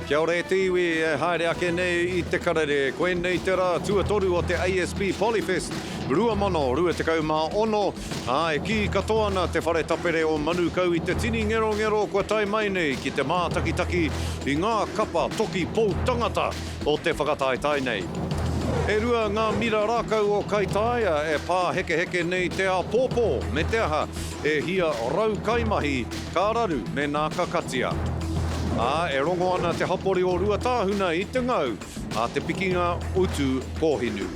Kia ora e te iwi e haere ake nei i te karere. Koinei te rā tuatoru o te ASB Polyfest 2026, ā, e kī katoa ana te whare tapere o Manukau i te tini ngerongero kua tae mai nei ki te mātakitaki i ngā kapa toki pou tangata o te whakataetae nei. E rua ngā mira rākau o Kaitaia e pāhekeheke nei te āpōpō, me te aha, e hia rau kaimahi ka raru mēnā ka katia. Ā, e rongo ana te hapori o Ruatāhuna i te ngau a te pikinga utu kōhinu.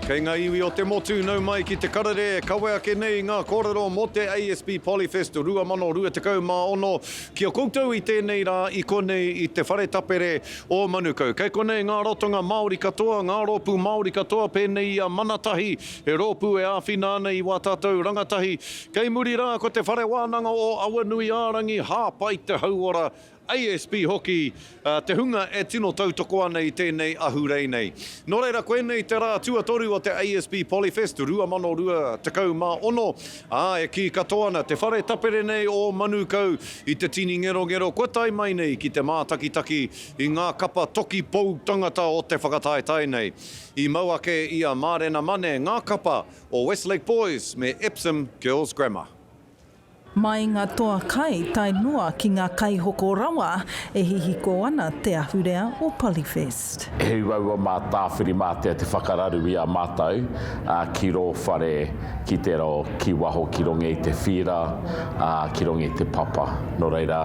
Kei ngā iwi o te motu, nau mai ki te karere e kawe ake nei i ngā kōrero mō te ASB Polyfest 2026 ki a koutou i tēnei rā i konei i te whare tapere o Manukau. Kei konei ngā ratonga Māori katoa, ngā rōpū Māori katoa pēnei i a Manatahi, he rōpū e āwhina ana i wā tātou rangatahi. Kei muri rā ko te Whare Wānanga o Awanuiārangi, hāpai te hauora ASB hoki, te hunga e tino tautoko ana i tēnei ahurei nei. Nō reira, koinei te rā tuatoru o te ASB Polyfest 2026, ā, e kī katoa ana te whare tapere nei o Manukau i te tini ngerongero kua tae mai nei ki te mātakitaki i ngā kapa toki pou tangata o te whakataetae nei. I mau ake i a Mārena Mane ngā kapa o Westlake Boys me Epsom Girls Grammar. Mai nga toa kai tae noa ki nga kaihoko rawa e hihiko ana te ahurea o Polyfest. He uaua mā Tāwhirimātea te whakararu i a mātou ki rō whare, ki te rō, ki waho, ki runga i te whīra, ā, ki runga i te papa. Nō reira,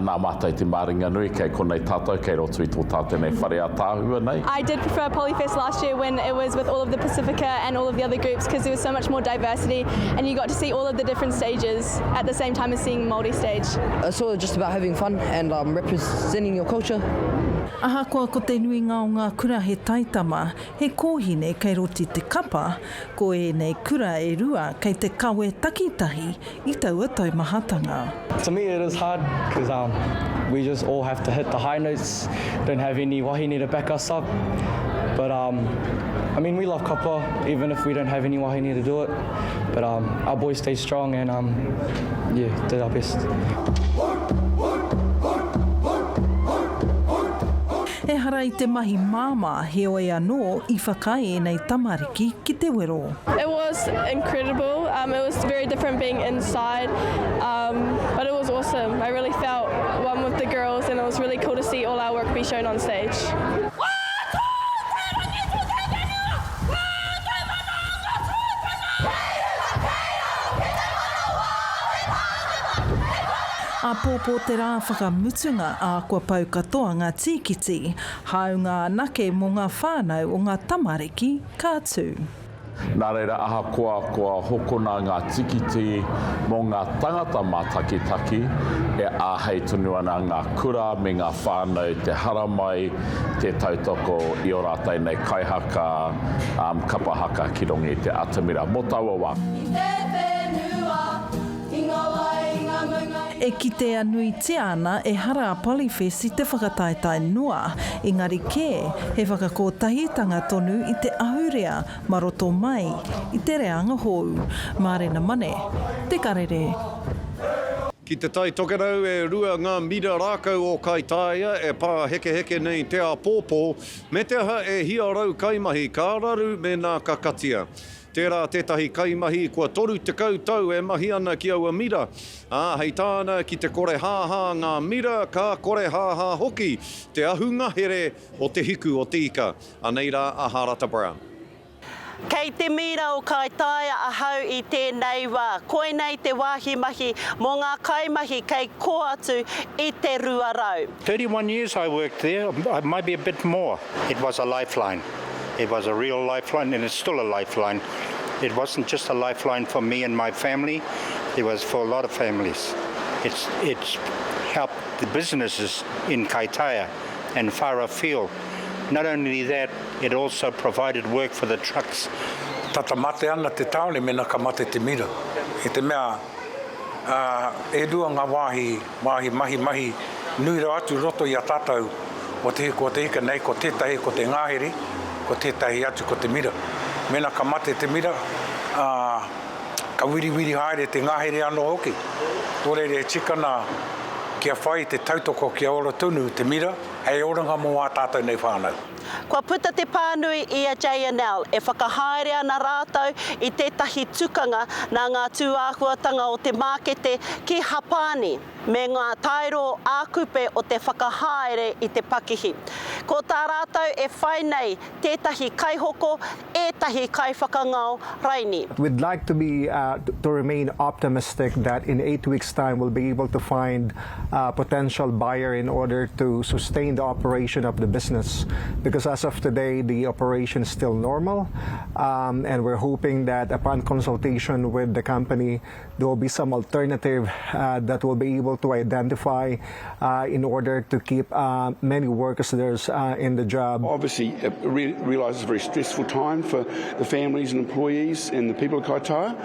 nā mātou te māringanui kei konei tātou, kei roto i tō tātou nei whare ātaahua nei. I did prefer Polyfest last year when it was with all of the Pasifika and all of the other groups because there was so much more diversity and you got to see all of the different stages at the same time as seeing Māori stage. It's sort of just about having fun and um, representing your culture. Ahakoa ko te nuinga o ngā kura he taitama, he kōhine kei roti te kapa, ko ēnei kura e rua kei te kawe takitahi i taua taumahatanga. To me it is hard because um, we just all have to hit the high notes, don't have any wahine to back us up. But um, I mean we love kapa even if we don't have any wahine to do it. But um, our boys stay strong and um, yeah, did our best. Ehara i te mahi māmā, heoi anō i whakaae ēnei tamariki ki te wero. It was incredible, um, it was very different being inside, um, but it was awesome. I really felt one with the girls and it was really cool to see all our work be shown on stage. Āpōpō te rā whakamutunga, ā, kua pau katoa ngā tīkiti, hāunga anake mō ngā whānau o ngā tamariki ka tū. Nā reira, ahakoa kua hokona ngā tikiti mō ngā tangata mātakitaki, e āhei tonu ana ngā kura me ngā whānau te haramai, te tautoko i ō rātou nei kaihaka, kapa haka ki runga i te atamira mō taua wā. I te whenua, i nga wai, i nga maunga, i. E kitea nuitia ana ehara a Polyfest i te whakataetae noa, engari kē, he whakakotahitanga tonu i te ahurea ma roto mai i te reanga hou. Mārena Mane, Te Karere. Ki Te Tai Tokerau e rua ngā mira rākau o Kaitaia e pāhekeheke nei te āpōpō, me te aha e hia rau kaimahi ka raru mēnā ka katia. Tērā tētahi kaimahi kua 30 tau e mahi ana ki aua mira, ā, hei tāna ki te korehāhā ngā mira ka korehāhā hoki te ahu ngahere o te hiku o te ika. Anei rā a Hārata Brown. Kei te mīra o Kaitaia ahau i tēnei wā. Koinei te wāhi mahi mō ngā kaimahi kei kō atu i te 200. 31 years I worked there, maybe a bit more. It was a lifeline. It was a real lifeline and it's still a lifeline. It wasn't just a lifeline for me and my family, it was for a lot of families. It's, it's helped the businesses in Kaitaia and far afield. Not only that, it also provided work for the trucks. Tata mate ana te tāone mēnā ka mate te mira. I te mea, e rua ngā wāhi, wāhi mahi, mahi nui rawa atu roto i a tātou o Te Hiku o Te Ika nei, ko tētahi ko te ngahere, ko tētahi atu ko te mira. Mēnā ka mate te mira, ā, ka wiriwiri haere te ngahere anō hoki. Nō reira e tika ana kia whai te tautoko kia ora tonu te mira hei oranga mō ā tātou nei whānau. Kua puta te pānui i a JNL e whakahaere ana rātou i tētahi tukanga nā ngā tūāhuatanga o te mākete ki Hapāni me ngā taero ā-kupe o te whakahaere i te pakihi. Ko tā rātou e whai nei tētahi kaihoko, ētahi kaiwhakangao raini. We'd like to be to remain optimistic that in 8 weeks time we'll be able to find a potential buyer in order to sustain the operation of the business because as of today the operation is still normal um, and we're hoping that upon consultation with the company there will be some alternative uh, that we'll be able to identify uh, in order to keep uh, many workers there's uh, in the job. Obviously, uh, re realise it's a very stressful time for the families and employees and the people of Kaitaia,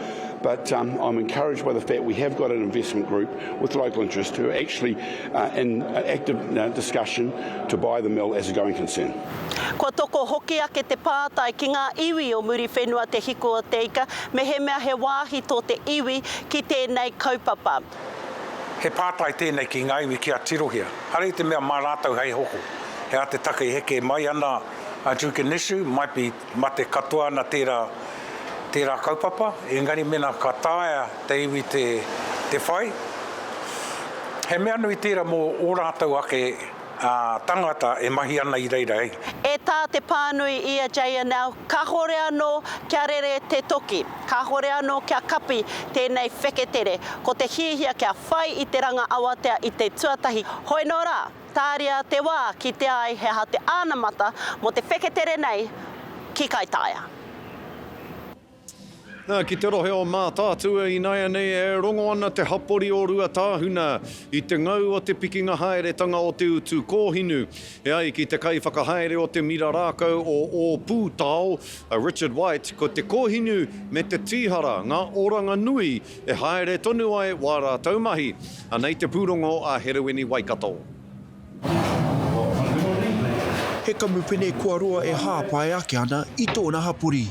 but um, I'm encouraged by the fact we have got an investment group with local interest who are actually uh, in active uh, discussion to buy the mill as a going concern. Kua toko hoki ake te pātai ki ngā iwi o Muriwhenua Te Hiko o Te Ika mehemea he wāhi tō te iwi ki tēnei kaupapa. He pātai tēnei ki ngā iwi kia tirohia. Hara i te mea mā rātou hei hoko. He aha te take i heke mai ana a Duke and Issue, might be mate katoa ana tērā, tērā kaupapa, engari mēnā ka taea te iwi te, te whai, he mea nui tērā mō ō rātou ake tangata e mahi ana i reira. E tā te pānui i a JNL, kāhore anō kia rere te toki, kāhore anō kia kapi tēnei wheketere, ko te hiahia kia whai i te ranga awatea i te tuatahi, hoi nō rā, tāria te wā kitea ai he aha te ānamata mō te wheketere nei ki Kaitaia. Nā, ki te rohe o Mātaatua ināianei e rongo ana te hapori o Ruatāhuna i te ngau o te pikinga haeretanga o te utu kōhinu. E ai ki te kaiwhakahaere o te mira rākau o Ōpūtao, a Richard White, ko te kōhinu me te tīhara ngā oranga nui e haere tonu ai wā rātou mahi. Anei te pūrongo a Herewini Waikato. He kamupene kua roa e hāpai ake ana i tōna hapori.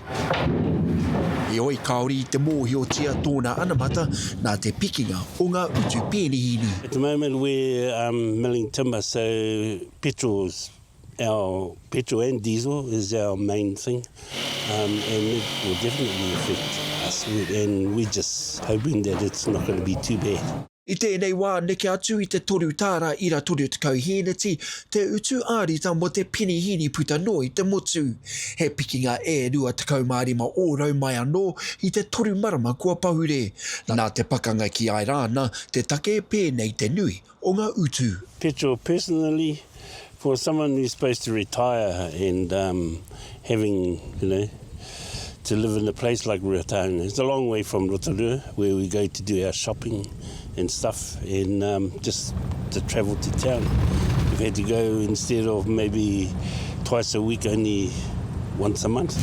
Heoi, kāore i te mōhiotia tōna anamata nā te pikinga o ngā utu pēnihini. At the moment we're um, milling timber so petrol is our petrol and diesel is our main thing um, and it will definitely affect us and we're just hoping that it's not going to be too bad. I tēnei wā neke atu i te toru tāra ira 30 hēneti te utu ā-rita mō te penihīni puta noa i te motu. He pikinga e 25 ōrau mai anō i te toru marama kua pahure. Nā te pakanga ki Airāna te take pēnei te nui o ngā utu. Petrol personally for someone who's supposed to retire and um, having, you know, to live in a place like Ruatahuna. It's a long way from Rotorua where we go to do our shopping and stuff and um, just to travel to town. We've had to go instead of maybe twice a week, only once a month.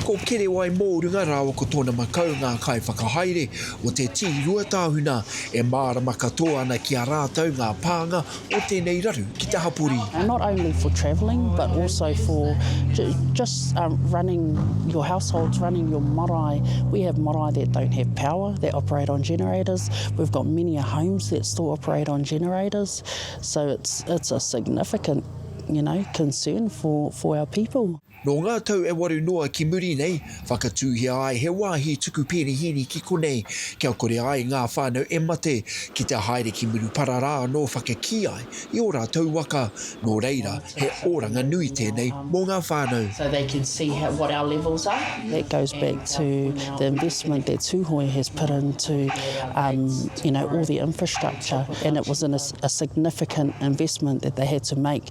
Ko Kerewai Mōrunga rāua ko tōna makau ngā kaiwhakahaere o te Tī Ruatāhuna e mārama katoa ana ki a rātou ngā pānga o tēnei raru ki te hapori. Not only for travelling but also for just um, running your households, running your marae. We have marae that don't have power, that operate on generators. We've got many homes that still operate on generators. So it's, it's a significant you know, concern for, for our people. Nō ngā tau e waru noa ki muri nei, whakatūhia ai he wāhi tuku penihīni ki konei, kia kore ai ngā whānau e mate ki te haere ki Murupara rā anō whakakī ai i ō rātou waka. Nō reira, he oranga nui tēnei mō ngā whānau. So they can see how, what our levels are. That goes back to the investment that Tūhoe has put into um, you know, all the infrastructure and it was an, a significant investment that they had to make.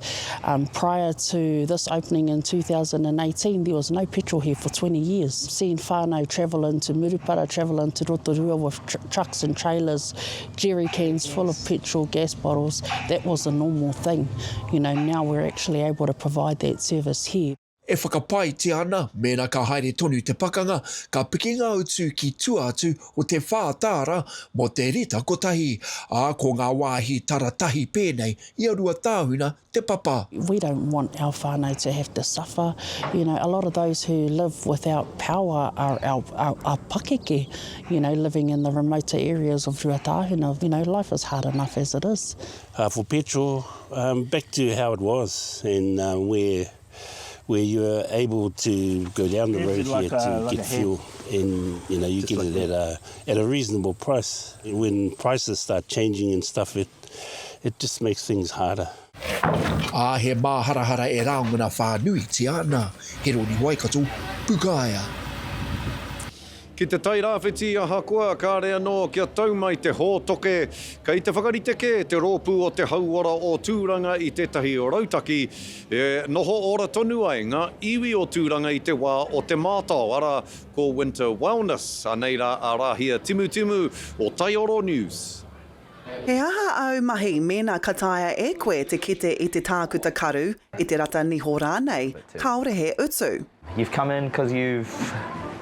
Um, prior to this opening in 2018, there was no petrol here for 20 years. Seeing whānau travel into Murupara, travel into Rotorua with tr trucks and trailers, jerry cans full of petrol, gas bottles, that was a normal thing. You know, now we're actually able to provide that service here. E whakapaetia ana, mēnā ka haere tonu te pakanga, ka piki ngā utu ki tua atu o te tāra mō te rita kotahi, ā, ko ngā wāhi taratahi pēnei i a Ruatāhuna te papa. We don't want our whānau to have to suffer, you know, a lot of those who live without power are our, our, our pakeke, you know, living in the remoter areas of Ruatāhuna, you know, life is hard enough as it is. Uh, for petrol, um, back to how it was and uh, where where you are able to go down the road like here a, to like get fuel and you know you Just get like it at a at a reasonable price. When prices start changing and stuff it it just makes things harder. Ā, he māharahara e rāngona whānuitia ana. He roni Waikato, Pukaea. Ki te Tairāwhiti, ahakoa kāre anō kia tau mai te hōtoke, kei te whakarite kē te rōpū o te hauora o Tūranga i tētahi rautaki e noho ora tonu ai ngā iwi o Tūranga i te wā o te mātao, arā, ko Winter Wellness. Anei rā a Rāhia Timutimu o Taioro News. He aha āu mahi mēnā ka taea e koe te kite i te tākuta karu, i te rata niho rānei, kāore he utu? You've come in cause you've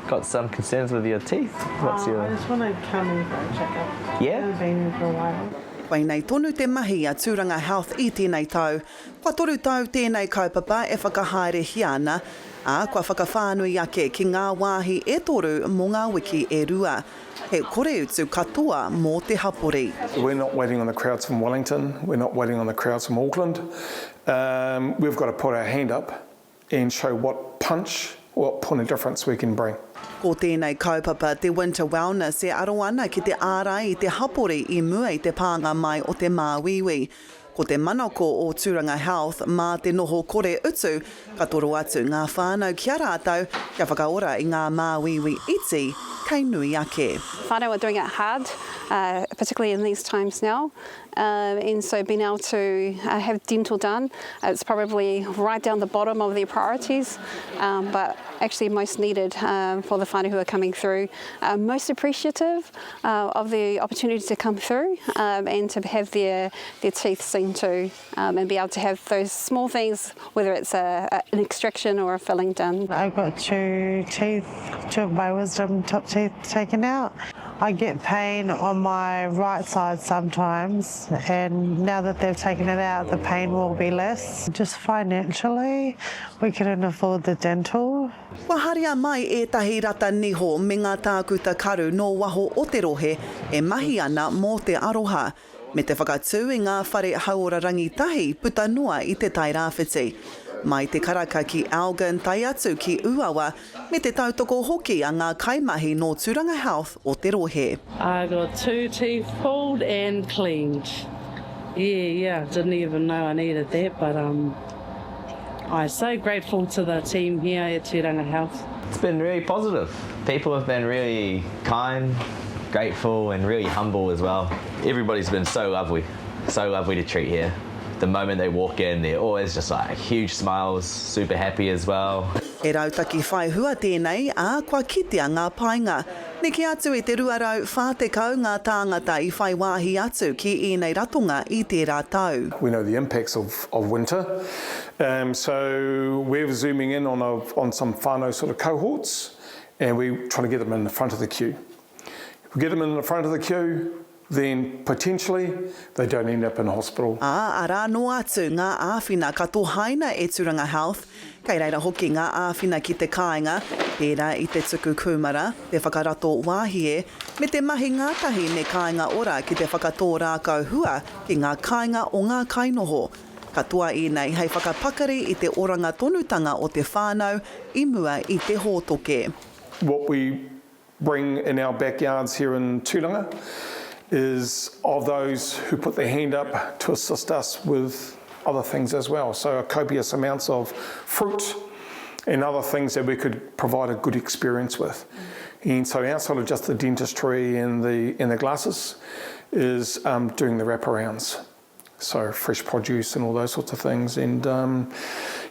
got some concerns with your teeth? What's your. I just want to come in for a check up. Yeah? I haven't been in for a while. Koinei tonu te mahi a Tūranga Health i tēnei tau. Kua toru tau tēnei kaupapa e whakahaerehia ana, ā, kua whakawhānui ake ki ngā wāhi e toru mō ngā wiki e rua. He koreutu katoa mō te hapori. We're not waiting on the crowds from Wellington, we're not waiting on the crowds from Auckland. Um, we've got to put our hand up and show what punch, what point of difference we can bring. Ko tēnei kaupapa, te Winter Wellness, e aro ana ki te ārai i te hapori i mua i te pānga mai o te māuiui. Ko te manako o Tūranga Health mā te noho kore utu ka toro atu ngā whānau ki a rātou kia whakaora i ngā māuiui iti kei nui ake. Whānau are doing it hard, particularly in these times now, and so being able to have dental done, it's probably right down the bottom of their priorities, but actually most needed for the whānau who are coming through. Most appreciative of the opportunity to come through and to have their, their teeth seen to and be able to have those small things, whether it's a, a, an extraction or a filling done. I've got two teeth, two of my wisdom top teeth taken out. I get pain on my right side sometimes, and now that they've taken it out, the pain will be less. Just financially, we couldn't afford the dental. Kua haria mai ētahi rata niho me ngā tākuta karu nō waho o te rohe e mahi ana mō te aroha, me te whakatū i ngā whare hauora rangitahi puta noa i Te Tairāwhiti. Mai te karaka ki Elgin tae atu ki Uawa, me te tautoko hoki a ngā kaimahi nō Tūranga Health o te rohe. I got two teeth pulled and cleaned. Yeah, yeah, didn't even know I needed that, but um, I'm so grateful to the team here at Tūranga Health. It's been really positive. People have been really kind, grateful and really humble as well. Everybody's been so lovely, so lovely to treat here. The moment they walk in, they're always just like huge smiles, super happy as well. He rautaki whai hua tēnei, ā, kua kitea ngā painga. Neke atu i te 240 ngā tāngata i whai wāhi atu ki ēnei ratonga i tērā tau. We know the impacts of, of winter, um, so we're zooming in on, a, on some whānau sort of cohorts and we're trying to get them in the front of the queue. If we get them in the front of the queue, then potentially they don't end up in hospital. Ā, arā noa atu ngā āwhina ka tohaina e Turanga Health, kei reira hoki ngā āwhina ki te kāinga, pērā i te tuku kūmara, te whakarato wāhie, me te mahi ngātahi me Kāinga Ora ki te whakatō rākau hua ki ngā kāinga o ngā kainoho. Katoa ēnei hei whakapakari i te oranga tonutanga o te whānau i mua i te hōtoke. What we bring in our backyards here in Tūranga is of those who put their hand up to assist us with other things as well. So a copious amounts of fruit and other things that we could provide a good experience with. And so outside of just the dentistry and the, and the glasses is um, doing the wraparounds. So fresh produce and all those sorts of things. And, um,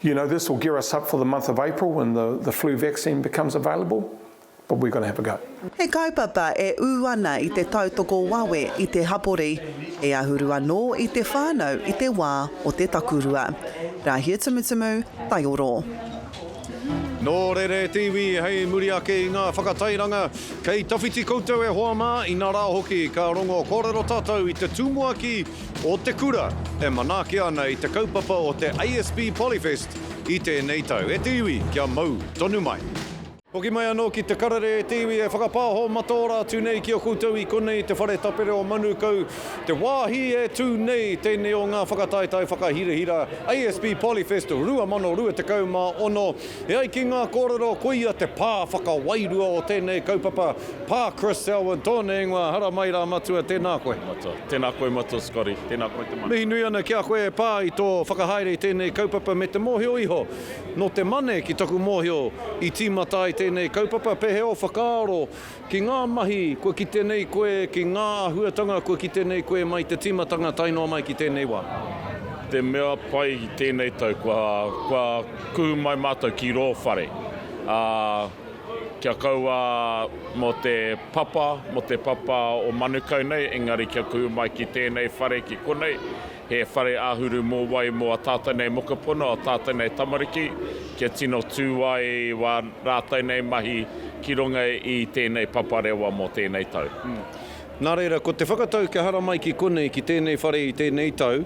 you know, this will gear us up for the month of April when the, the flu vaccine becomes available. But we're going to have a go. He kaupapa e ū ana i te tautoko wawe i te hapori, e ahuru anō i te whānau i te wā o te takurua. Rāhia Tumutumu, Taioro. Nō reira e te iwi, hei muri ake i ngā whakatairanga, kei tawhiti koutou e hoa mā, inā rā hoki ka rongo kōrero tātou i te tumuaki o te kura e manaaki ana i te kaupapa o te ASB Polyfest i tēnei tau. E te iwi, kia mau tonu mai. Hoki mai anō ki te karere e te iwi e whakapāho mataora atu nei ki a koutou i konei te whare tapere o Manukau, te wāhi e tū nei tēnei o ngā whakataetae whakahirahira ASB Polyfest 2026. E ai ki ngā kōrero koia te pā whakawairua o tēnei kaupapa, Pā Chris Selwyn tōna ingoa, haramai rā matua, tēnā koe. Matua. Tēnā koe Matua Scotty, tēnā koe te mana. Mihi nui ana ki a koe e Pā i tō whakahaere i tēnei kaupapa me te mōhio iho Nō te Mane, ki taku mōhio, i tīmata ai tēnei kaupapa, pēhea ō whakaaro ki ngā mahi kua kite nei koe, ki ngā āhuatanga kua kite nei koe mai te tīmatanga tae noa mai ki tēnei wā? Te mea pai i tēnei tau, kua, kua kuhu mai mātou ki rō whare, ā, kia kaua mō te papa, mō te papa o Manukau nei, engari kia kuhu mai ki tēnei whare ki konei, He whare āhuru mōwai mō a tātou nei mokopuna, a tātou nei tamariki, kia tino tū ai wā rātou nei mahi ki runga i tēnei paparewa mō tēnei tau. Nā reira, ko te whakatau kia haramai ki konei, ki tēnei whare i tēnei tau,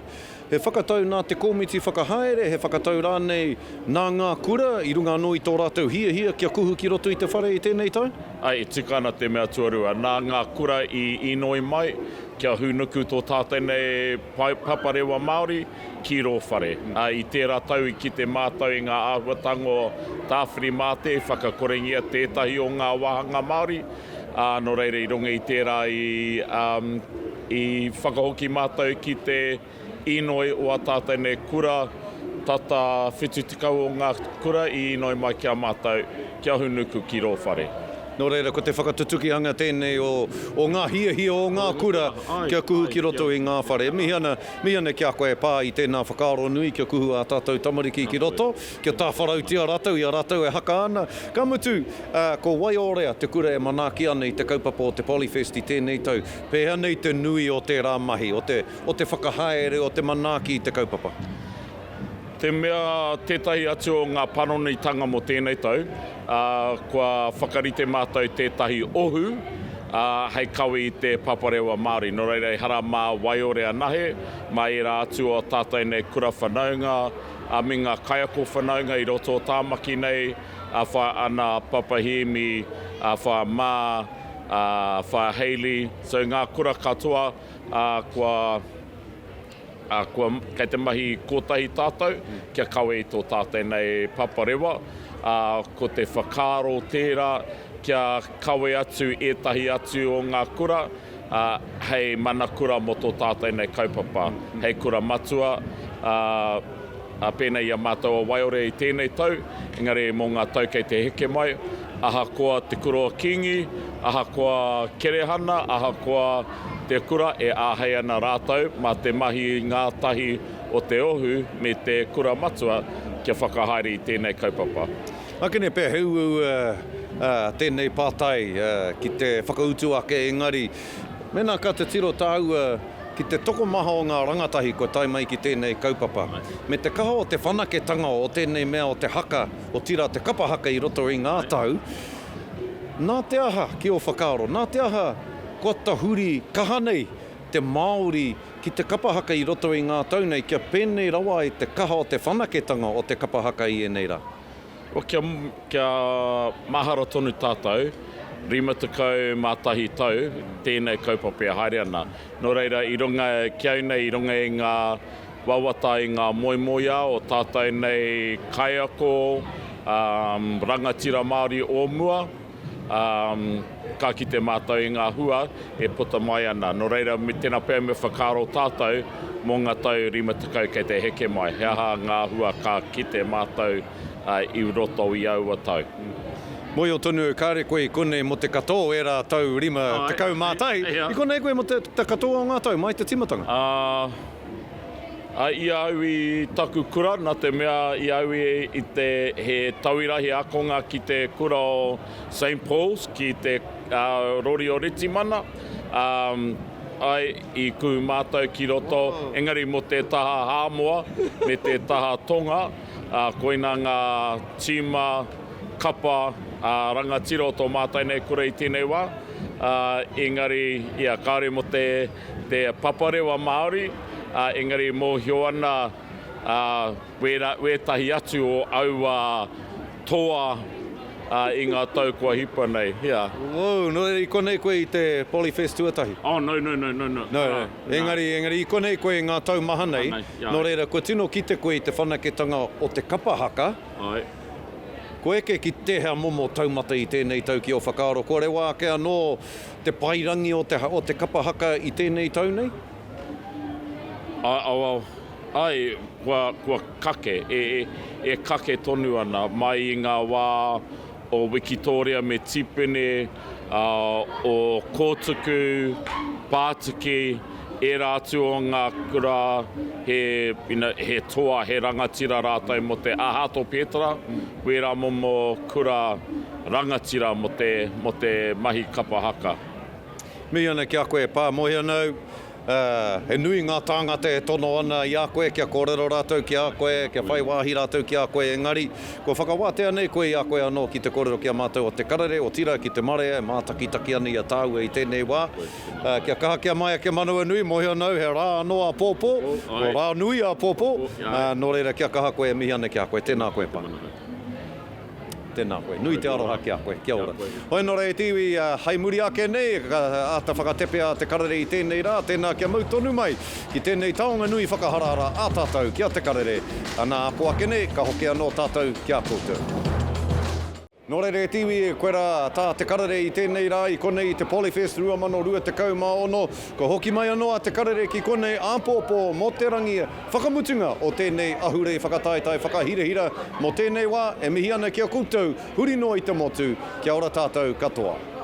he whakatau nā te komiti whakahaere, he whakatau rānei nā ngā kura, i runga anō i tō rātou hiahia kia kuhu ki roto i te whare i tēnei tau? Āe, e tika ana te mea tuarua. Nā ngā kura i inoi mai, Kia hūnuku tō tātou nei paparewa Māori ki rō whare. Ā, i tērā tau i kite mātou i ngā āhuatanga o Tāwhirimātea i whakakorengia tētahi o ngā wāhanga Māori, ā, nō reira i runga i tērā i, ā, i whakahoki mātou ki te Inoi o a tātou nei kura, tata 70 o ngā kura i inoi mai ki a mātou, kia hunuku ki rō whare. Nō reira, ko te whakatutukihanga tēnei o, o ngā hiahia o ngā kura kia kuhu ki roto i ngā whare. Mihi ana, mihi ana ki a koe e pā i tēnā whakaaro nui kia kuhu ā tātou tamariki ki roto, kia tāwharautia rātou i a rātou e haka ana. Ka mutu, ā, ko Waiorea te kura e manaaki ana i te kaupapa o te Polyfest i tēnei tau. Pēhea nei te nui o tērā mahi, o te, o te whakahaere, o te manaaki i te kaupapa. Te mea, tētahi atu o ngā panonitanga mō tēnei tau, ā, kua whakarite mātou tētahi ohu, ā, hei kawe i te paparewa Māori. Nō reira, ehara mā Waiore anahe, mā ērā atu o tātou nei kura whanaunga, ā, me ngā kaiako whanaunga i roto o Tāmaki nei, ā, wha ana Papa Hēmi, ā, wha Mā, ā, wha Hayley, so ngā kura katoa, ā, kua, ā, kua, kei te mahi kotahi tātou kia kawe i tō tātou nei paparewa, ā, ko te whakaaro tērā kia kawe atu ētahi atu o ngā kura, ā, hei mana kura mō tō tātou nei kaupapa, hei kura matua, ā, ā, pēnei i a mātou a Waiore i tēnei tau, engari mō ngā tau kei te heke mai, ahakoa Te Kura o Kīngi, ahakoa Kerehana, ahakoa te kura e āhei ana rātou mā te mahi ngātahi o te ohu me te kura matua kia whakahaere i tēnei kaupapa. Akene pea he uaua tēnei pātai ki te whakautu ake engari mēnā ka titiro tāua ki te tokomaha o ngā rangatahi kua tae mai ki tēnei kaupapa, me te kaha o te whanaketanga o tēnei mea o te haka, otirā te kapa haka i roto i ngā tau, nā te aha, ki ō whakaaro, nā te aha kua tahuri kaha nei te Māori ki te kapa haka i roto i ngā tau nei kia pēnei rawa ai te kaha o te whanaketanga o te kapa haka i ēnei rā? Well, kia, kia mahara tonu tātou, 51 tau tēnei kaupapa e haere ana. Nō reira, i runga, ki au nei, i runga i ngā wawata, i ngā moemoeā o tātou nei kaiako, um, rangatira Māori o mua, um, ka kite mātou i ngā hua e puta mai ana. Nō reira, me, tēnā pea me whakaaro tātou mō ngā tau 50 kei te heke mai. He aha ngā hua ka kite mātou i roto i aua tau. Mōhio tonu, kāre koe i konei mō te katoa o ērā tau 51, i konei koe mō te katoa o ngā tau, mai te tīmatanga? Ā, i a au i taku kura, nā te mea i a au i te, he tauira, he akonga ki te kura o Saint Paul's, ki te rori o Ritimana, ā, āe, i kuhu mātou ki roto, engari mō te taha Hāmoa me te taha Tonga, Ā, koinā ngā tīma kapa rangatira o tō mātou nei kura i tēnei wā, engari, ia, kāore mō te, te paparewa Māori, engari mōhio ana wērā, wētahi atu o aua toa i ngā tau kua hipa nei, ia. Whoa, nō reira i konei koe i te Polyfest tuatahi? Oh, no, no, no, no, no. No, no. Engari, engari i konei koe i ngā tau maha nei, nō reira kua tino kite koe i te whanaketanga o te kapa haka. Āe. Kua eke ki tēhea momo taumata i tēnei tau ki ō whakaaro? Kua rewa ake anō te paerangi o te, o te kapa haka i tēnei tau nei? Āe, āe, kua, kua kake, e, e, e kake tonu ana mai i ngā wā o Wikitōria me Tīpene, ā, o Kōtuku, Pātiki, ērā atu o ngā kura he, you know, he toa, he rangatira rātou mō te a Hato Pētara, wērā momo kura rangatira mō te, mō te mahi kapa haka. Mihi ana ki a koe e Pā, moe ana au, ā, he nui ngā tāngata e tono ana i a koe kia kōrero rātou ki a koe, kia whai wāhi rātou ki a koe, engari, kua whakawātea nei koe i a koe anō ki te kōrero ki a mātou o Te Karere, otirā ki te marea e mātakitaki ana i a tāua i tēnei wā. Ā, kia kaha, kia maia, kia manawanui, mōhio ana au he rā anō āpōpō, ko rā nui āpōpō, ā, nō reira kia kaha koe e mihi ana ki a koe. Tēnā koe, Pā. Tēnā koe. Nui te aroha ki a koe. Kia ora. Hoi nō reira e te iwi, hai muri ake nei, ka āta whakatepea a Te Karere i tēnei rā, tēnā kia mau tonu mai ki tēnei taonga nui whakaharahara a tātou ki a Te Karere. Ana, ako ake nei, ka hoki anō tātou ki a koutou. Nō reira e te iwi, koirā tā Te Karere i tēnei rā i konei i te Polyfest 2026. Kua hoki mai anō a Te Karere ki konei āpōpō mō te rangi whakamutunga o tēnei ahurei whakataetae whakahirahira mō tēnei wā e mihi ana ki a koutou huri noa i te motu. Kia ora tātou katoa.